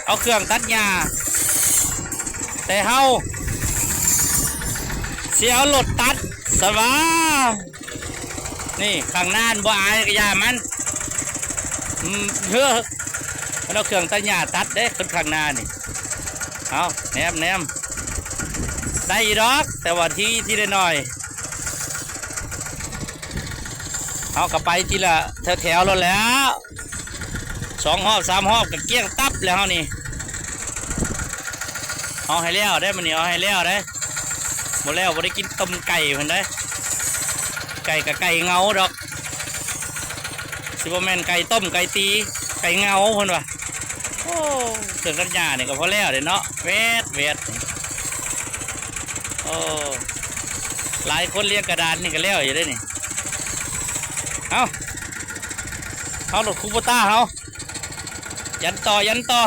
ເອົາເຄື່ອງຕັດຫຍ້າ ແຕ່ເຮົາຊິເອົາລົດຕັດຊັ້ນຫວາ. ນີ້ຂ້າງໜ້າບໍ່ອາຍກະຢ່າມັນ ເອີ ມັນເອົາເຄື່ອງຕັດຫຍ້າຕັດເດ້ ຄົນຂ້າງໜ້ານີ້. ເອົາ ແນມໆ ໄດ້ຢູ່ດອກ ແຕ່ວ່າທີ ທີລະໜ້ອຍ ເຮົາກະໄປທີລະແຖວໆໂລດແຫຼະ ສອງຮອບສາມຮອບກະກ້ຽງຕັບແລ້ວເຮົານີ້. ເອົາໃຫ້ແລ້ວເດ້ມື້ນີ້ ເອົາໃຫ້ແລ້ວເດ້ ບໍ່ແລ້ວບໍ່ໄດ້ກິນຕົ້ມໄກ່ເພິ່ນເດ້. ໄກ່ກະໄກ່ເຫງົາດອກ ຊິບໍ່ແມ່ນໄກ່ຕົ້ມໄກ່ຕີ ໄກ່ເຫງົາເພິ່ນວ່າ. ໂອ້ ເຄື່ອງຕັດຫຍ້ານີ້ກະພໍແລ້ວເດ້ເນາະ ແວດໆ. ໂອ້ ຫຼາຍຄົນລຽງກະດານນີ້ກະແລ້ວຢູ່ເດ້ນີ້. ເອົາ ເອົາລົດຄູໂບຕ້າເຮົາ ຢັນຕໍ່ ຢັນຕໍ່.